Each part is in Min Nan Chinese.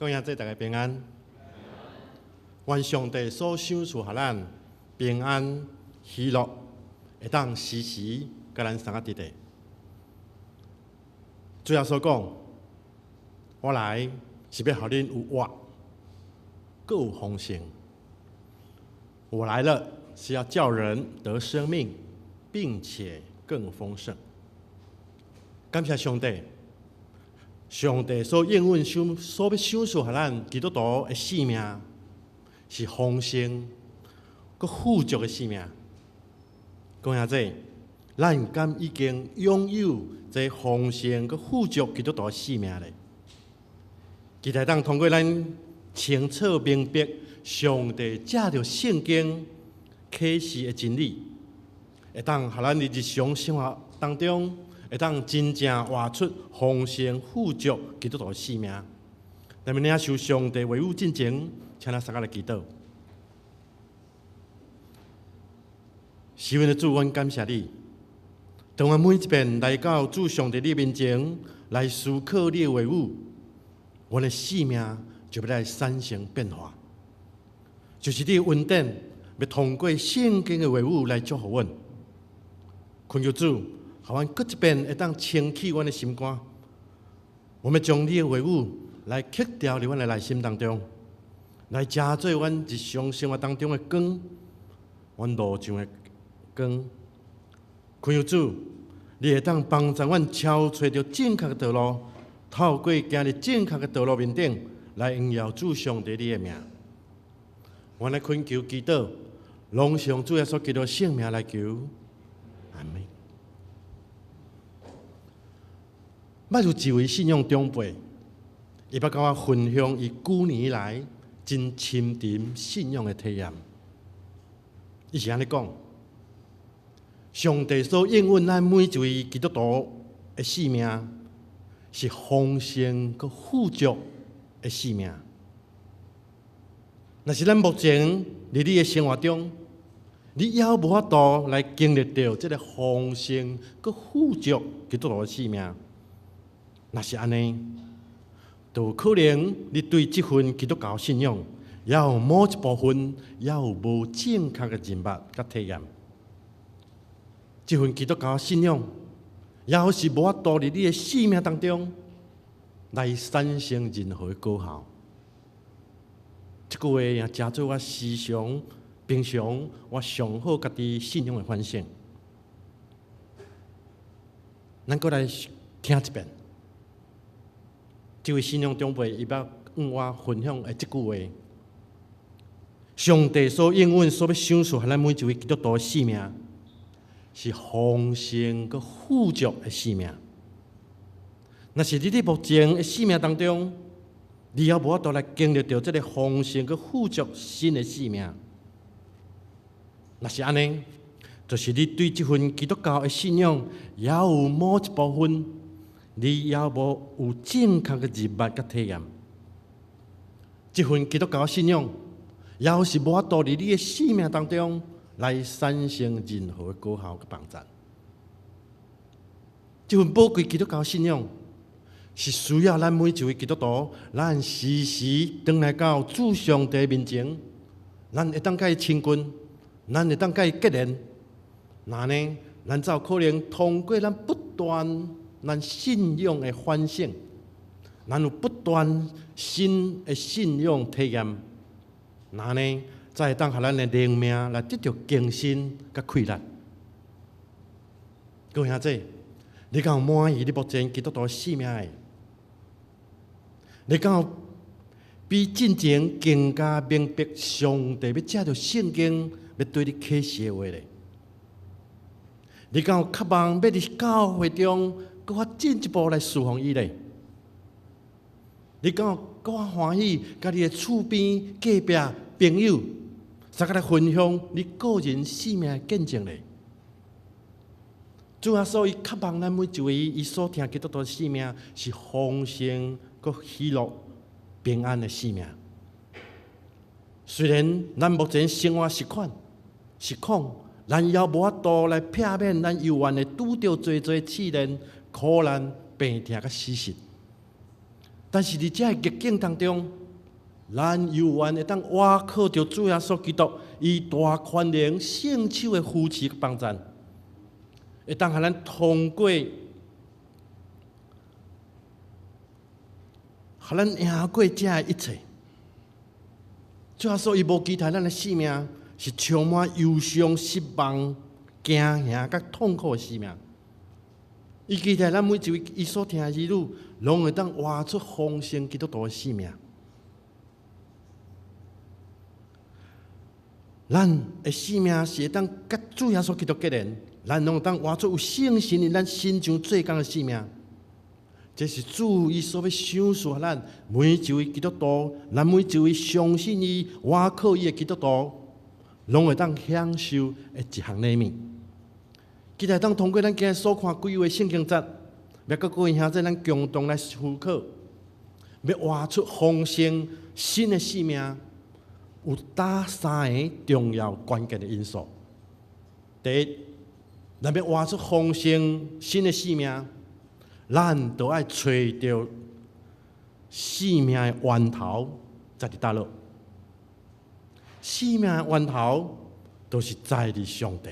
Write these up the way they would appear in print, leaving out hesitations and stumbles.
各位兄弟，大家平安。願上帝所賞賜予咱平安、喜樂，會當時時佮咱相佮佇咧。主耶穌講：我來是欲予恁有活，閣有豐盛。我來了是要叫人得生命，並且更豐盛。感謝上帝。上帝所應允、所欲賞賜予咱基督徒的生命，是豐盛、閣富足的生命。講下這，咱敢已經擁有這豐盛、閣富足基督徒的生命咧？期待當通過咱清楚明白上帝藉著聖經啟示的真理，會當予咱佇日常生活當中，會當真正活出豐盛富足基督徒的生命。咱們領受上帝話語進前，請咱相佮來祈禱。慈悲的主，阮感謝你。當阮每一遍來到主上帝你面前來思考你的話語，阮的生命就欲來產生變化。就是你的恩典，欲通過聖經的話語來祝福阮。懇求主，予阮閣一遍會當清氣阮的心肝，阮欲將你的話語來刻雕佇阮的內心當中，來成做阮日常生活當中的光，阮路上的光。懇求主，你會當幫助阮敲揣著正確的道路，透過行佇正確的道路面頂，來榮耀主上帝你的名。阮來懇求祈禱，攏奉主耶穌基督聖名來求，阿們。捌有一位信仰長輩，伊捌佮我分享伊幾年來真深沉信仰的體驗。伊是按呢講：上帝所應允咱每一位基督徒的生命，是豐盛閣富足的生命。若是咱目前佇你的生活中，你猶無法度來經歷著這个豐盛閣富足基督徒的生命。若是按呢，就有可能你對這份基督教信仰，猶有某一部分猶有無正確的認捌佮體驗。這份基督教信仰，猶是無法度佇你的生命當中來產生任何的果效。這句話也成做我時常平常我上好家己信仰的反省。咱閣來聽一遍。這位信仰長輩伊捌向我分享的這句話：上帝所應允、所欲賞賜予咱每一位基督徒的生命，是豐盛閣富足的生命。若是你佇目前的生命當中，你猶無法度來經歷著這个豐盛閣富足新的生命，若是按呢，就是你對這份基督教的信仰，猶有某一部分，你猶無有正確的認捌佮體驗。這份基督教信仰，猶是無法度佇你的生命當中來產生任何的果效佮幫助。這份寶貴基督教信仰，是需要咱每一位基督徒，咱時時轉來到主上帝面前，咱會當佮伊親近，咱會當佮伊結連。那呢，咱才有可能通過咱不斷咱信仰的反省，咱有不斷新的信仰體驗，那呢，才會當予咱的靈命來得著更新佮氣力。各位兄弟，你敢有滿意你目前基督徒生命的？你敢有比進前更加明白上帝欲藉著聖經欲對你啟示的話咧？你敢有渴望欲佇教會中閣較進一步來侍奉伊咧？你敢有閣較歡喜，佮你的厝邊隔壁朋友，相佮來分享你個人生命的見證咧？主耶穌伊渴望咱每一位伊所疼基督徒的生命是豐盛、閣喜樂、平安的生命。雖然咱目前生活實況實況，咱猶無法度來避免咱猶原會拄著濟濟試煉、苦難、病痛佮死實。但是佇這个逆境當中，咱猶原會當倚靠著主耶穌基督，伊大權能聖手的扶持幫贊，會當予咱通過，予咱贏過這个一切。主耶穌伊無期待咱的生命是充滿憂傷、失望、驚嚇佮痛苦的生命。伊期待咱每一位伊所疼的兒女，攏會當活出豐盛基督徒的生命。咱的生命是會當佮主耶穌基督結連，咱攏會當活出有聖神佇咱身上做工的生命。這是主伊所欲賞賜予咱每一位基督徒，咱每一位相信伊、倚靠伊的基督徒，攏會當享受的一項禮物。期待當通過咱今日所看幾位聖經節，欲佮各位兄弟咱共同來思考，欲活出豐盛新的生命，有佗三个重要關鍵的因素。第一，咱欲活出豐盛新的生命，咱就愛揣著生命的源頭在佇佗落。生命的源頭就是在佇上帝。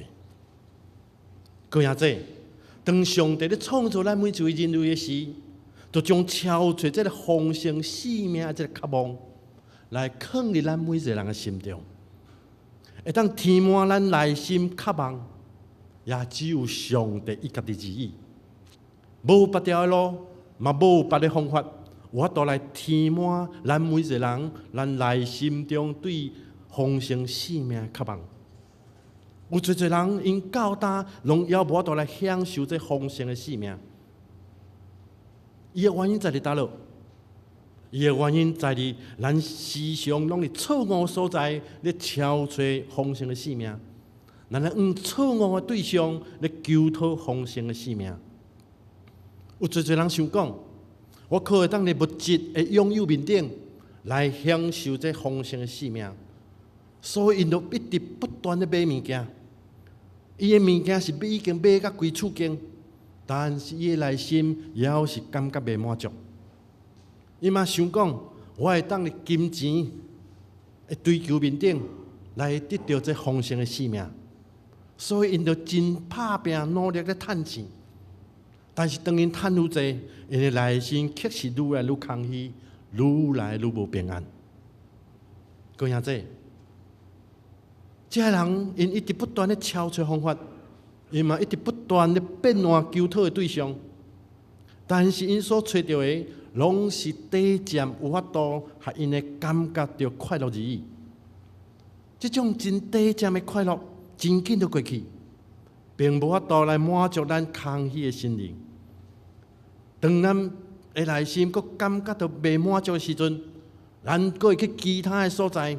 閣兄弟，當上帝咧創造咱每一位人類的時，就將超出這个豐盛生命的這个渴望，來囥佇咱每一个人的心中，會當填滿咱內心渴望，也只有上帝伊家己而已。無別條的路，嘛無別的方法，有法度來填滿咱每一个人，咱內心中對豐盛生命的渴望。有濟濟人𪜶到今攏猶無法度來享受這豐盛的生命。伊的原因在佇佗落？伊的原因在佇咱時常攏佇錯誤所在咧敲揣豐盛的生命，咱咧用錯誤的對象咧求討豐盛的生命。有濟濟人想講，我可會當佇物質的擁有面頂來享受這豐盛的生命，所以𪜶就一直不斷咧買物件。伊的物件是買已經買甲規厝間，但是伊的內心猶是感覺袂滿足。伊嘛想講，我會當佇金錢的追求面頂來得著這豐盛的生命，所以𪜶就真拍拚努力咧趁錢。但是當𪜶趁愈濟，𪜶的內心卻是愈來愈空虛，愈來愈無平安。閣兄弟，這个人𪜶一直不斷咧敲揣方法，𪜶嘛一直不斷咧變換求討的對象，但是𪜶所揣著的，攏是短暫有法度，予𪜶會感覺著快樂而已。這種真短暫的快樂，真緊就過去，並無法度來滿足咱空虛的心靈。當咱的內心閣感覺著袂滿足的時陣，咱閣會去其他的所在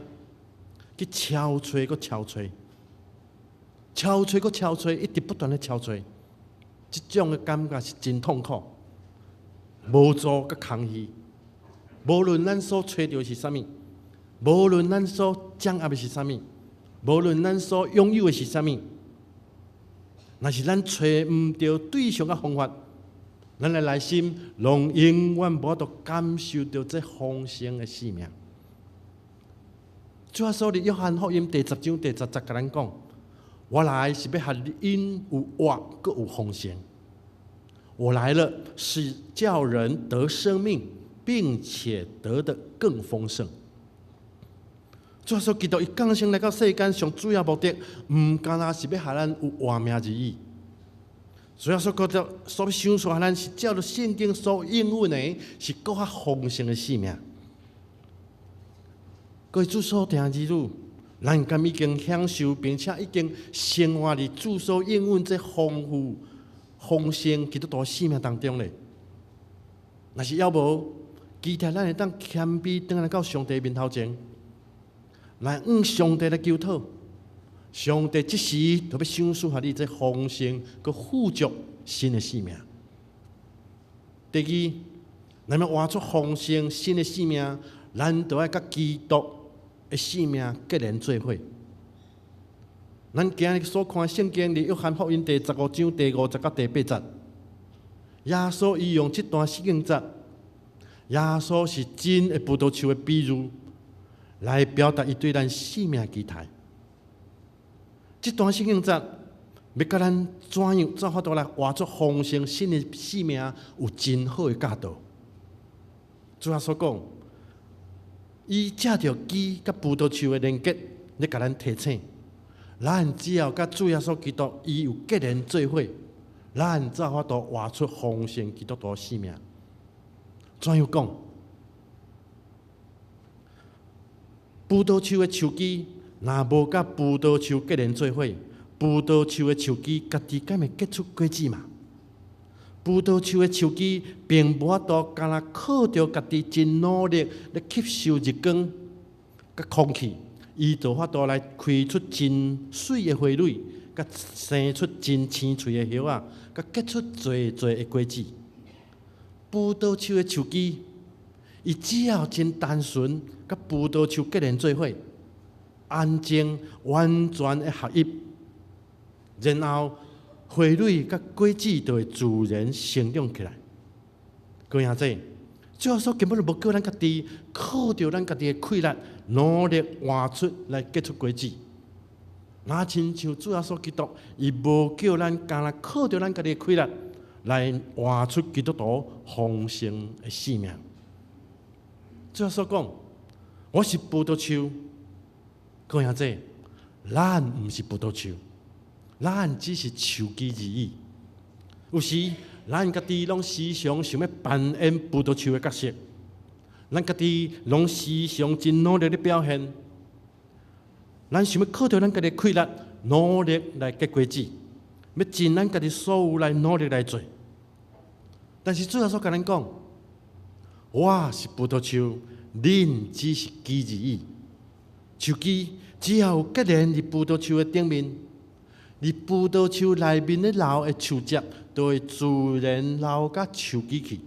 去敲揣，閣敲揣，敲揣，閣敲揣，一直不斷咧敲揣，這種的感覺是真痛苦、無助佮空虛。無論咱所揣著是啥物，無論咱所掌握的是啥物，無論咱所擁有的是啥物，若是咱揣毋著對象佮方法，咱的內心攏永遠無法度感受著這豐盛的生命。主耶穌佇約翰福音第10章第10節共咱講：我來是欲予𪜶有活，閣有豐盛。我來了是叫人得生命，並且得的更豐盛。主耶穌基督伊降生來到世間，上主要目的，毋干焦是欲予咱有活命而已。主耶穌基督所欲賞賜予咱，是照著聖經所應允的，是閣較豐盛的生命。各位主所疼兒女，咱敢已經享受，並且已經生活佇主所應允這豐富、豐盛基督徒生命當中咧？若是猶無，期待咱會當謙卑轉來到上帝面頭前，來向上帝來求討。上帝這時就欲賞賜予你這豐盛、閣富足新的生命。第二，咱欲活出豐盛新的生命，咱就愛佮基督的生命結連做伙。咱今日所看聖經佇約翰福音第15章第5節到第8節，耶穌伊用這段聖經節，耶穌是真的葡萄樹的比喻，來表達伊對咱生命期待。這段聖經節欲教咱怎樣做法度來活出豐盛新的生命，有真好的教導。主耶穌講，伊藉著枝佮葡萄樹的連結，咧共咱提醒，咱只要佮主耶穌基督伊有結連做伙，咱才有法度活出豐盛基督徒生命。怎樣講？葡萄樹的樹枝若無佮葡萄樹結連做伙，葡萄樹的樹枝家己敢會結出果子嗎？葡萄樹的樹枝並無法度，干焦靠著家己真努力咧吸收日光佮空氣，伊就法度來開出真媠的花蕊，佮生出真青翠的葉仔，佮結出濟濟的果子。葡萄樹的樹枝，伊只要真單純，佮葡萄樹結連做伙，安靜完全的合一，然後花蕊佮果子就會自然成長起來。各位兄弟，主耶穌根本就無叫咱家己靠著咱家己的氣力，努力活出來結出果子。若親像主耶穌基督，伊無叫咱干焦靠著咱家己的氣力來活出基督徒豐盛的生命。主耶穌講：我是葡萄樹，各位兄弟，咱毋是葡萄樹。咱只是樹枝而已。有時，咱家己攏時常想欲扮演葡萄樹的角色，咱家己攏時常真努力咧表現。咱想欲靠著咱家己氣力，努力來結果子，欲盡咱家己所有來努力來做。但是主耶穌共咱講：我是葡萄樹，恁只是枝而已。樹枝只要有結連佇葡萄樹的頂面，佇葡萄樹內面咧流的樹汁，就會自然流到樹枝去。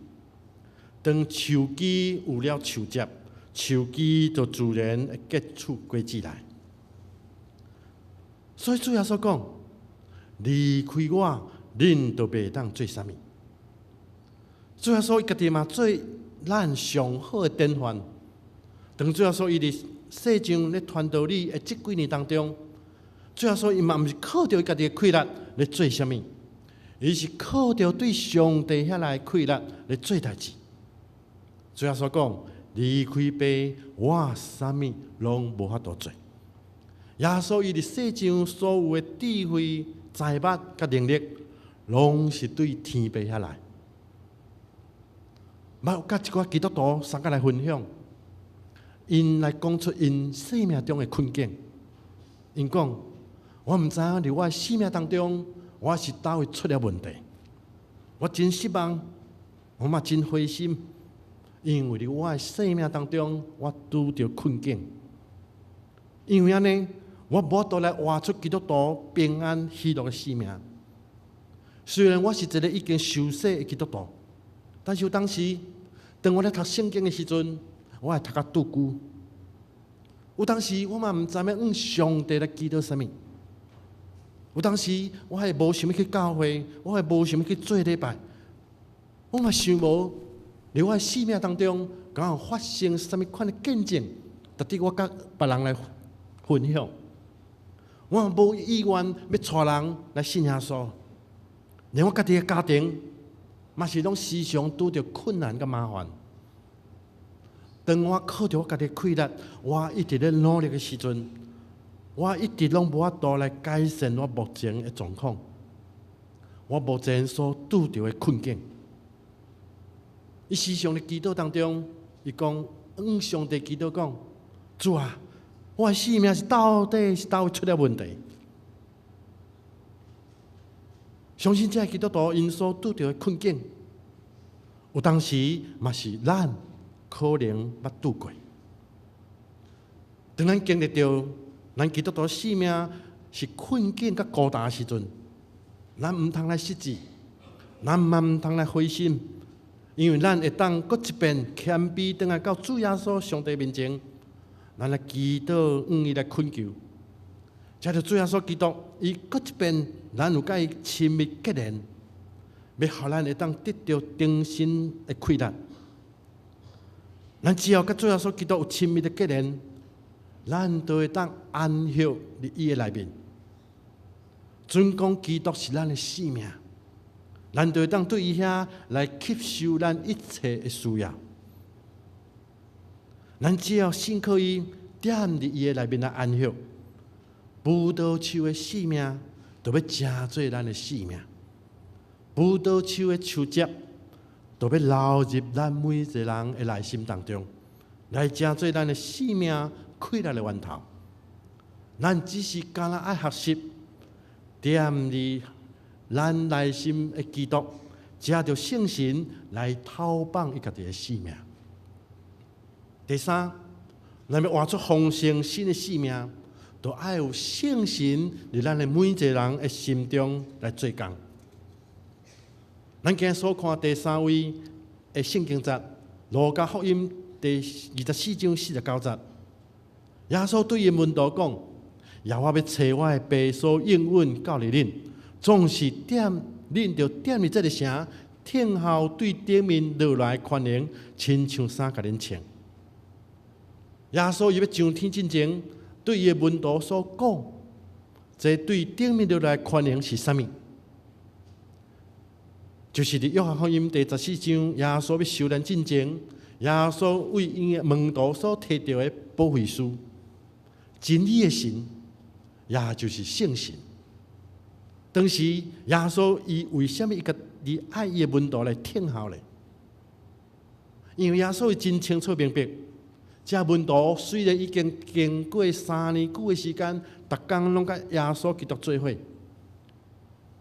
當樹枝有了樹汁，樹枝就自然會結出果子來。所以主耶穌講：離開我，恁就袂當做啥物。主耶穌伊家己嘛做咱上好的典範。當主耶穌伊佇世上咧傳道理的這幾年當中，主耶穌伊嘛毋是靠著伊家己的氣力咧做啥物，伊是靠著對上帝遐來的氣力咧做代誌。主耶穌講：離開爸，我啥物攏無法度做。耶穌伊佇世上所有的智慧、才捌佮能力，攏是對天父遐來。捌有佮一寡基督徒相佮來分享，𪜶來講出𪜶生命中的困境。𪜶講：我毋知影佇我的生命當中，我是佗位出了問題。我真失望，我嘛真灰心，因為佇我的生命當中，我拄著困境。因為按呢，我無法度來活出基督徒平安喜樂的生命。雖然我是一個已經受洗的基督徒，但是有當時，當我咧讀聖經的時陣，我會讀甲拄龜。有當時我嘛毋知欲向上帝來祈禱啥物。有當時我會無想欲去教會，我會無想欲去做禮拜。我嘛想無，佇我的生命當中，敢有發生啥物款的見證，值得我佮別人來分享。我嘛無意願欲帶人來信耶穌，連我家己的家庭，嘛是攏時常拄著困難佮麻煩。當我靠著我家己的氣力，我一直咧努力的時陣，我一直攏無法度來改善我目前的狀況，我目前所拄著的困境。伊時常佇祈禱當中，伊講向上帝祈禱講：主啊，我的生命是到底是佗位出了問題？相信這个基督徒𪜶所拄著的困境，有當時嘛是咱可能捌拄過。當咱經歷著咱基督徒生命是困境佮孤單的時陣，咱毋通來失志，咱嘛毋通來灰心，因為咱會當閣一遍謙卑轉來到主耶穌上帝面前，咱來祈禱，向伊來懇求。藉著主耶穌基督，伊閣一遍，咱有佮伊親密結連，欲予咱會當得著重新的氣力。咱只要佮主耶穌基督有親密的結連，咱就會當安息佇伊的內面。準講基督是咱的性命，咱就會當對伊遐來吸收咱一切的需要。咱只要信靠伊，踮佇伊的內面來安息，葡萄樹的性命就欲成做咱的性命，葡萄樹的樹汁就欲流入咱每一個人的內心當中，來成做咱的性命氣力的源頭。咱只是干焦愛學習，踮佇咱內心的基督，藉著聖神來透放伊家己的性命。第三，咱欲活出豐盛新的生命，就愛有聖神佇咱的每一個人的心中來做工。咱今日所看第三位的聖經節，路加福音第24章49節，耶穌對伊門徒講：若我欲差我的爸所應允到佇恁，總是踮恁著踮佇這个城，聽候對頂面落來權能，親像衫共恁穿。耶穌伊欲上天進前，對伊的門徒所講，這對頂面落來權能是啥物？就是佇約翰福音第14章，耶穌欲受難進前，耶穌為𪜶的門徒所提著的保惠師，真理的神，也就是聖神。當時耶穌伊為啥物伊家己愛伊的門徒來聽候咧？因為耶穌伊真清楚明白，這門徒雖然已經經過3年久的時間，逐工攏佮耶穌基督做伙，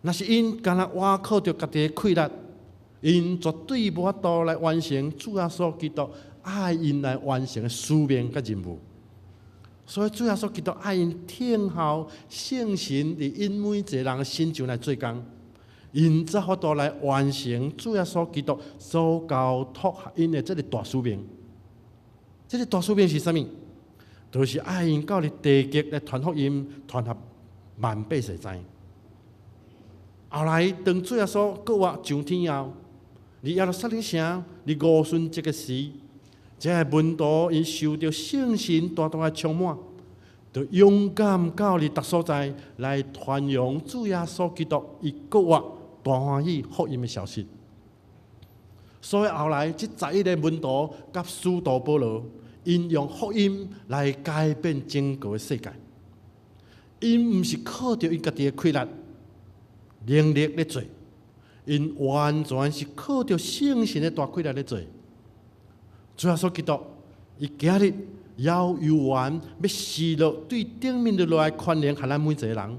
若是𪜶干焦倚靠著家己的氣力，𪜶絕對無法度來完成主耶穌基督愛𪜶來完成的使命佮任務。所以主耶穌基督愛𪜶聽候聖神佇𪜶每一個人的身上來做工，𪜶才法度來完成主耶穌基督所交託予𪜶的這个大使命。這个大使命是啥物？就是愛𪜶到佇地極來傳福音，傳予萬百姓知。後來當主耶穌復活上天後，佇耶路撒冷城，佇五旬節的時，這个門徒𪜶受著聖神大大的充滿，就勇敢到佇逐所在來傳揚主耶穌基督伊復活大歡喜福音的消息。所以後來這11個門徒佮使徒保羅，𪜶用福音來改變整個世界。𪜶毋是靠著𪜶家己的氣力、能力咧做，𪜶完全是靠著聖神的大氣力咧做。主耶穌基督，伊今日猶猶原欲施落對頂面落來權能，予咱每一個人，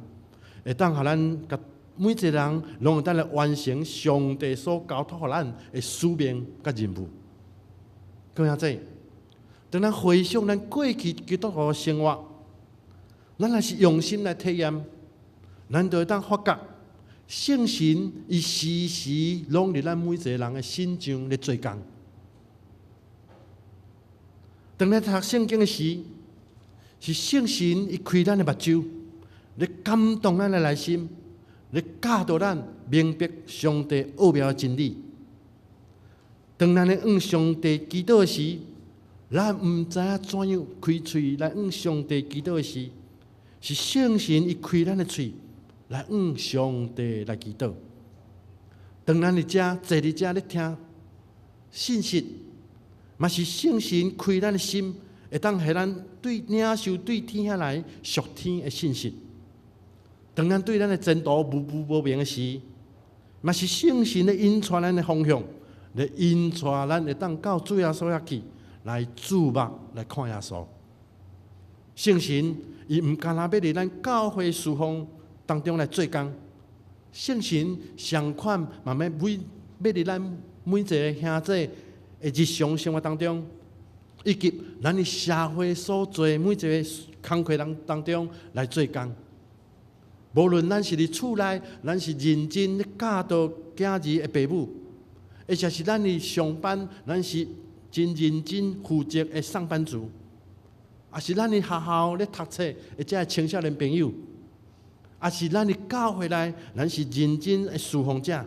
會當予咱佮每一個人攏會當來完成上帝所交託予咱的使命佮任務。各位兄弟，當咱回想咱過去基督徒的生活，咱若是用心來體驗，咱就會當發覺聖神伊時時攏佇咱每一個人的身上咧做工。當咱讀聖經的時，是聖神伊開咱的目睭，咧感動咱的內心，咧教導咱明白上帝奧妙的真理。當咱咧向上帝祈禱的時，咱毋知影怎樣開喙來向上帝祈禱的時，是聖神伊開咱的喙來向上帝來祈禱。當咱佇遮坐佇遮咧聽信息，嘛是聖神開咱的心，會當予咱對領受對天遐來屬天的信息。當咱對咱的前途模糊無明的時，嘛是聖神咧引帶咱的方向，咧引帶咱會當到主耶穌遐去，來注目來看耶穌。聖神伊毋干焦欲佇咱教會事奉當中來做工，聖神相款嘛欲每欲佇咱每一个兄弟的日常生活當中，以及咱佇社會所做每一个工課人當中來做工。無論咱是佇厝內，咱是認真咧教導囝兒的爸母，或者是咱佇上班，咱是真認真負責的上班族，抑是咱佇學校咧讀冊的這个青少年朋友，抑是咱佇教會內，咱是認真的侍奉者。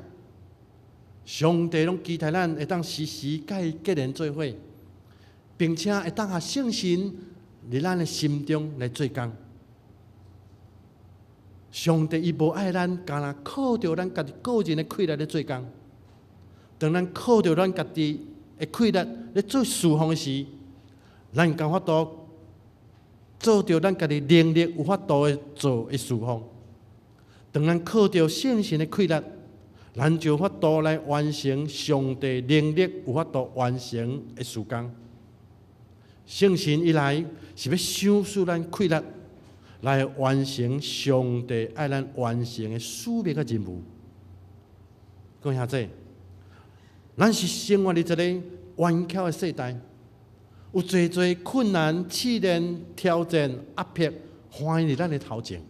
上帝攏期待咱會當時時佮伊結連做伙，並且會當予聖神佇咱的心中來做工。上帝伊無愛咱，干焦靠著咱家己個人的氣力咧做工。當咱靠著咱家己的氣力咧做事奉的時，咱敢法度做著咱家己能力有法度的做的事奉。當咱靠著聖神的氣力，咱就有法度來完成上帝能力有法度完成的事工。聖神伊來是欲賞賜咱氣力，來完成上帝愛咱完成的使命佮任務。各位兄弟，咱是生活佇一个頑巧的世代，有濟濟困難、試煉、挑戰、壓迫，橫佇咱的頭前。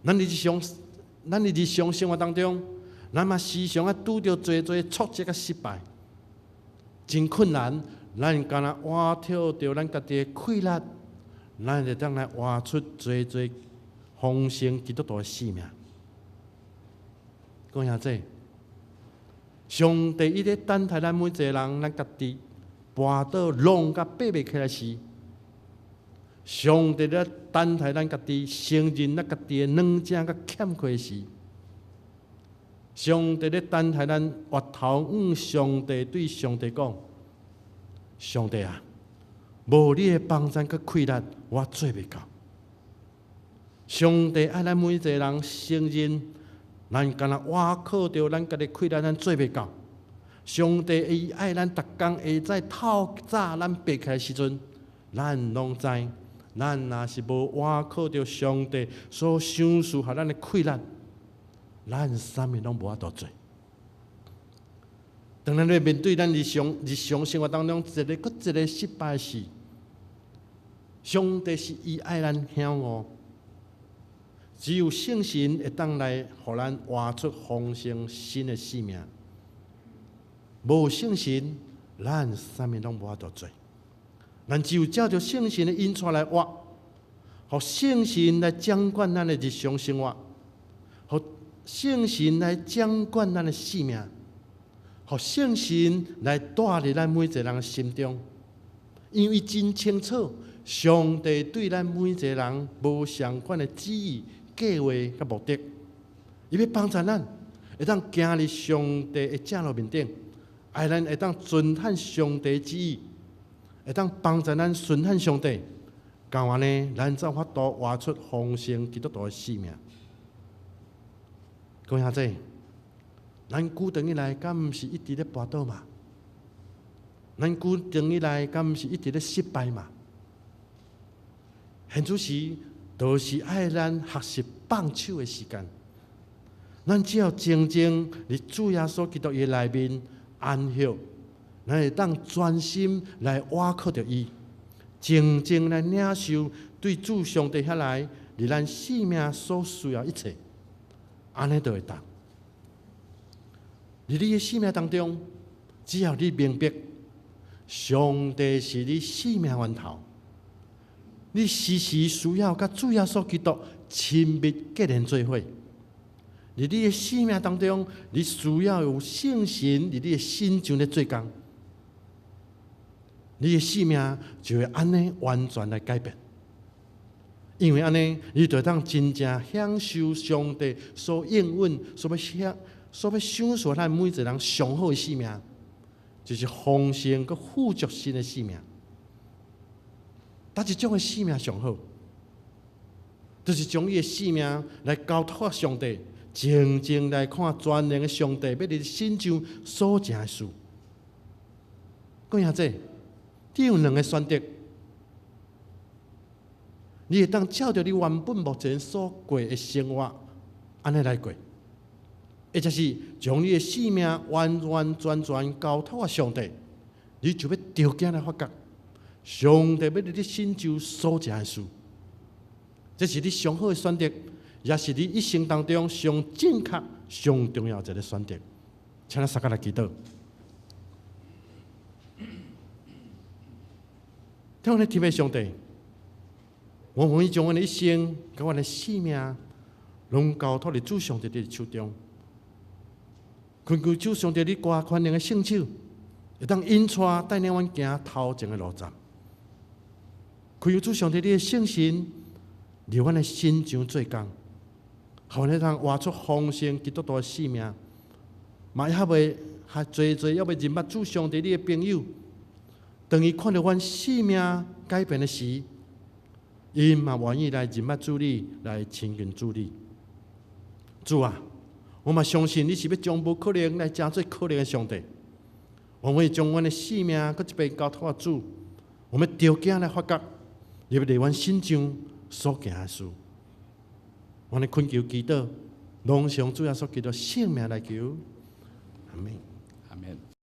咱佇日常生活當中，咱嘛時常啊拄著濟濟挫折佮失敗，真困難。咱干焦倚靠著咱家己的氣力，咱會當來活出濟濟豐盛基督徒的生命。各位兄弟，上帝伊咧等待咱每一個人，咱家己跋倒弄甲爬袂起來時，上帝咧等待咱家己承認咱家己的軟正佮欠缺時，上帝咧等待咱回頭向上帝對上帝講：上帝啊，無你的幫贊佮氣力，我做袂到。上帝愛咱每一個人承認，咱干焦倚靠著咱家己氣力，咱做袂到。上帝伊愛咱逐工會使透早咱爬起來時陣，咱攏知，咱若是無倚靠著上帝所賞賜予咱的氣力，咱啥物攏無法度做。當咱咧面對咱日常日常生活當中一个閣一个失敗時，上帝是伊愛咱曉悟，只有聖神會當來予咱活出豐盛新的生命。無聖神，咱啥物攏無法度做。咱只有照著聖神的引帶來活，予聖神來掌管咱的日常生活，予聖神來掌管咱的生命，予聖神來帶佇咱每一個人的心中，因為真清楚，上帝對咱每一個人無相仝的旨意、計劃佮目的，伊欲幫助咱，會當行佇上帝的正路面頂，愛咱會當遵行上帝旨意，會當幫助咱順行上帝，仝按呢，咱才有法度活出豐盛基督徒的生命。各位兄弟，咱久長以來，敢毋是一直咧跋倒嘛？咱久長以來，敢毋是一直咧失敗嘛？現此時，就是愛咱學習放手的時間。咱只要靜靜佇主耶穌基督的內面安歇，咱會當專心來倚靠著伊，靜靜來領受對主上帝遐來，佇咱生命所需要一切，按呢就會當。佇你的生命當中，只要你明白，上帝是你生命源頭，你時時需要佮主耶穌基督親密結連做伙。佇你的生命當中，你需要有聖神佇你的心中咧做工，你的生命就會按呢完全來改變。因為按呢，你就會當真正享受上帝所應允、所欲享、所欲賞賜咱每一個人上好的生命，就是豐盛閣富足新的生命。佗一種的生命上好？就是將你的生命來交託上帝，靜靜來看全能的上帝欲佇身上所成的事。各位兄弟，你有兩个選擇，你會當照著你原本目前所過的生活，按呢來過，或者是將你的生命完完全全交託上帝，你就欲著驚來發覺，上帝欲佇你身上所成的事，這是你上好的選擇，也是你一生當中上正確、上重要一个選擇。請咱相共來祈禱。天父的上帝，我願意將阮的一生、佮阮的生命，攏交託佇主上帝的手中。懇求主上帝，你掛權能的聖手，會當引帶帶領阮行頭前的路站。祈求主上帝，你的聖神佇阮的身上做工，予阮會當活出豐盛基督徒的生命。嘛猶未較濟濟猶未認捌主上帝你的朋友，當伊看著阮生命改變的時，𪜶嘛願意來認捌主你，來親近主你。主啊，我嘛相信你是欲將無可能來成做可能的上帝。我會將阮的生命閣一遍交託予主，我們著驚來發覺，你欲佇阮身上所行的事。阮的懇求祈禱，攏是奉主耶穌基督聖名來求，阿門。阿門。